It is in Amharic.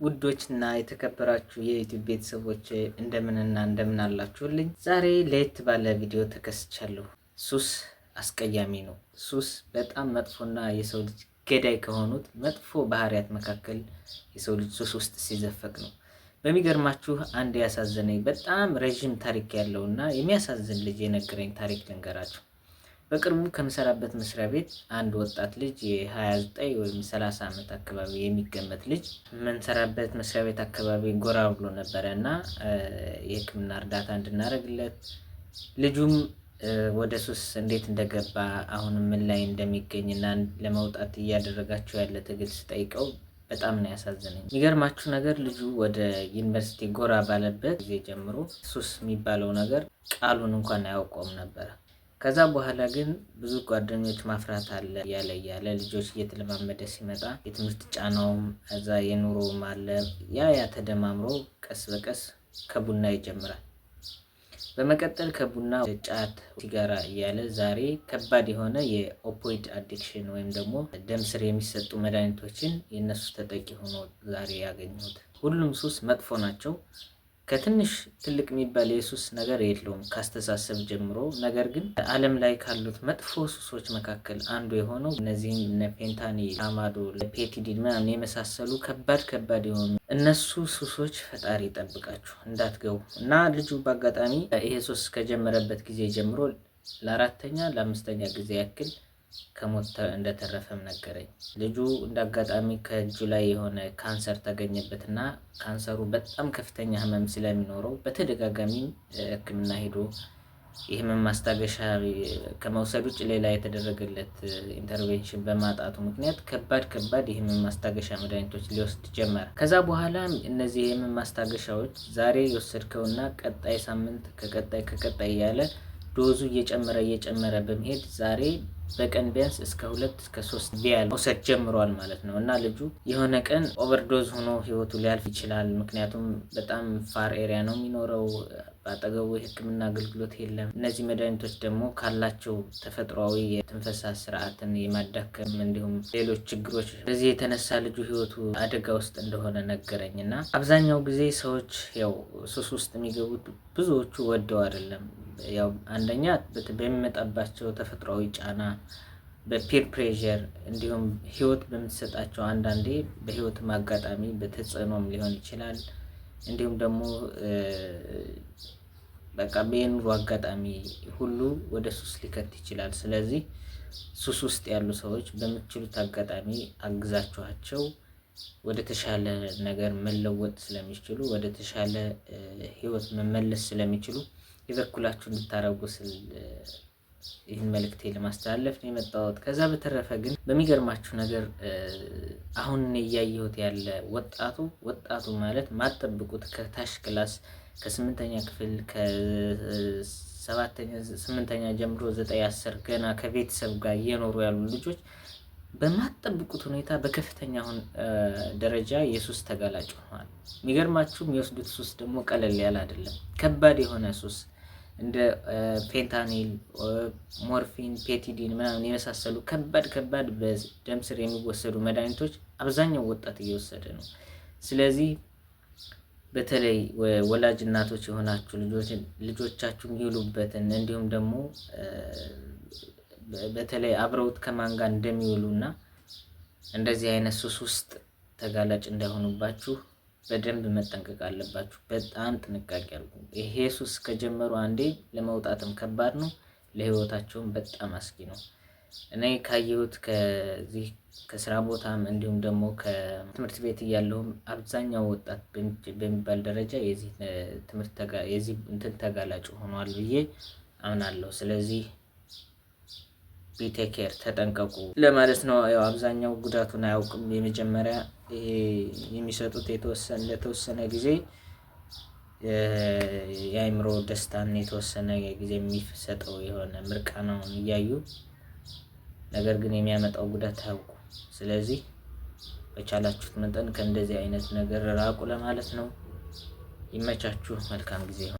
ውዶችና የተከበራችሁ የ YouTube ቤተሰቦች፣ እንደምንና እንደምን አላችሁልኝ? ዛሬ ለየት ባለ ቪዲዮ ተከስቻለሁ። ሱስ አስቀያሚ ነው። ሱስ በጣም መጥፎና የሰው ልጅ ገዳይ ከሆኑት መጥፎ ባህሪያት መካከል የሰው ልጅ ሱስ ውስጥ ሲዘፈቅ ነው። በሚገርማችሁ አንድ ያሳዘነኝ፣ በጣም ረዥም ታሪክ ያለውና የሚያሳዝን ልጅ የነገረኝ ታሪክ ልንገራችሁ። በቅርቡ ከምሰራበት መስሪያ ቤት አንድ ወጣት ልጅ፣ የ29 ወይም 30 ዓመት አካባቢ የሚገመት ልጅ፣ የምንሰራበት መስሪያ ቤት አካባቢ ጎራ ብሎ ነበረ እና የሕክምና እርዳታ እንድናደርግለት፣ ልጁም ወደ ሱስ እንዴት እንደገባ፣ አሁንም ምን ላይ እንደሚገኝ እና ለመውጣት እያደረጋቸው ያለ ትግል ስጠይቀው በጣም ነው ያሳዘነኝ። የሚገርማችሁ ነገር ልጁ ወደ ዩኒቨርሲቲ ጎራ ባለበት ጊዜ ጀምሮ ሱስ የሚባለው ነገር ቃሉን እንኳን አያውቀውም ነበረ። ከዛ በኋላ ግን ብዙ ጓደኞች ማፍራት አለ፣ እያለ እያለ ልጆች እየተለማመደ ሲመጣ የትምህርት ጫናውም እዛ የኑሮውም አለ፣ ያ ያ ተደማምሮ ቀስ በቀስ ከቡና ይጀምራል። በመቀጠል ከቡና ጫት፣ ሲጋራ እያለ ዛሬ ከባድ የሆነ የ opioid addiction ወይም ደግሞ ደም ስር የሚሰጡ መድኃኒቶችን የእነሱ ተጠቂ ሆኖ ዛሬ ያገኘሁት። ሁሉም ሱስ መጥፎ ናቸው። ከትንሽ ትልቅ የሚባል የሱስ ነገር የለውም ካስተሳሰብ ጀምሮ። ነገር ግን ዓለም ላይ ካሉት መጥፎ ሱሶች መካከል አንዱ የሆነው እነዚህም እነ fentanyl፣ tramadol፣ pethidine ምናምን የመሳሰሉ ከባድ ከባድ የሆኑ እነሱ ሱሶች ፈጣሪ ይጠብቃችሁ እንዳትገቡ። እና ልጁ በአጋጣሚ ይሄ ሱስ ከጀመረበት ጊዜ ጀምሮ ለአራተኛ ለአምስተኛ ጊዜ ያክል ከሞት እንደተረፈም ነገረኝ። ልጁ እንደ አጋጣሚ ከእጁ ላይ የሆነ ካንሰር ተገኘበትና ካንሰሩ በጣም ከፍተኛ ህመም ስለሚኖረው በተደጋጋሚ ሕክምና ሄዶ የህመም ማስታገሻ ከመውሰድ ውጭ ሌላ የተደረገለት intervention በማጣቱ ምክንያት ከባድ ከባድ የህመም ማስታገሻ መድኃኒቶች ሊወስድ ጀመረ። ከዛ በኋላ እነዚህ የህመም ማስታገሻዎች ዛሬ የወሰድከውና ቀጣይ ሳምንት ከቀጣይ ከቀጣይ እያለ dose ኡ እየጨመረ እየጨመረ በመሄድ ዛሬ በቀን ቢያንስ እስከ ሁለት እስከ ሶስት vial መውሰድ ጀምሯል ማለት ነው። እና ልጁ የሆነ ቀን overdose ሆኖ ህይወቱ ሊያልፍ ይችላል። ምክንያቱም በጣም far area ነው የሚኖረው፣ በአጠገቡ የህክምና አገልግሎት የለም። እነዚህ መድኃኒቶች ደግሞ ካላቸው ተፈጥሯዊ የትንፈሳ ስርዓትን የማዳከም እንዲሁም ሌሎች ችግሮች፣ በዚህ የተነሳ ልጁ ህይወቱ አደጋ ውስጥ እንደሆነ ነገረኝ። እና አብዛኛው ጊዜ ሰዎች ያው ሱስ ውስጥ የሚገቡት ብዙዎቹ ወደው አይደለም። ያው አንደኛ በሚመጣባቸው ተፈጥሯዊ ጫና፣ በ peer pressure፣ እንዲሁም ህይወት በምትሰጣቸው፣ አንዳንዴ በህይወትም አጋጣሚ በተጽዕኖም ሊሆን ይችላል። እንዲሁም ደግሞ በቃ የኑሮ አጋጣሚ ሁሉ ወደ ሱስ ሊከት ይችላል። ስለዚህ ሱስ ውስጥ ያሉ ሰዎች በምትችሉት አጋጣሚ አግዛችኋቸው ወደ ተሻለ ነገር መለወጥ ስለሚችሉ፣ ወደ ተሻለ ህይወት መመለስ ስለሚችሉ የበኩላችሁ እንድታረጉ ስል ይህን መልእክቴ ለማስተላለፍ ነው የመጣሁት። ከዛ በተረፈ ግን በሚገርማችሁ ነገር አሁን እያየሁት ያለ ወጣቱ፣ ወጣቱ ማለት ማትጠብቁት ከታች class ከስምንተኛ ክፍል፣ ከሰባተኛ ስምንተኛ ጀምሮ 9፣ 10 ገና ከቤተሰብ ጋር እየኖሩ ያሉ ልጆች በማትጠብቁት ሁኔታ በከፍተኛ አሁን ደረጃ የሱስ ተጋላጭ ሆነዋል። የሚገርማችሁ የሚወስዱት ሱስ ደግሞ ቀለል ያለ አይደለም። ከባድ የሆነ ሱስ እንደ fentanyl፣ morphine፣ pethidine ምናምን የመሳሰሉ ከባድ ከባድ በደም ስር የሚወሰዱ መድኃኒቶች አብዛኛው ወጣት እየወሰደ ነው። ስለዚህ በተለይ ወላጅ እናቶች የሆናችሁ ልጆቻችሁ የሚውሉበትን እንዲሁም ደግሞ በተለይ አብረውት ከማን ጋር እንደሚውሉ እና እንደዚህ አይነት ሱስ ውስጥ ተጋላጭ እንዳይሆኑባችሁ በደንብ መጠንቀቅ አለባችሁ። በጣም ጥንቃቄ አድርጉ። ይሄ ሱስ ከጀመሩ አንዴ ለመውጣትም ከባድ ነው፣ ለህይወታቸውም በጣም አስጊ ነው። እኔ ካየሁት ከዚህ ከስራ ቦታም እንዲሁም ደግሞ ከትምህርት ቤት እያለሁም አብዛኛው ወጣት በሚባል ደረጃ የዚህ ትምህርት የዚህ እንትን ተጋላጭ ሆኗል ብዬ አምናለሁ። ስለዚህ be take care፣ ተጠንቀቁ ለማለት ነው። ያው አብዛኛው ጉዳቱን አያውቅም። የመጀመሪያ ይሄ የሚሰጡት የተወሰነ ለተወሰነ ጊዜ የአእምሮ ደስታን የተወሰነ ጊዜ የሚሰጠው የሆነ ምርቃናውን እያዩ ነገር ግን የሚያመጣው ጉዳት አያውቁ። ስለዚህ በቻላችሁት መጠን ከእንደዚህ አይነት ነገር ራቁ ለማለት ነው። ይመቻችሁ። መልካም ጊዜ።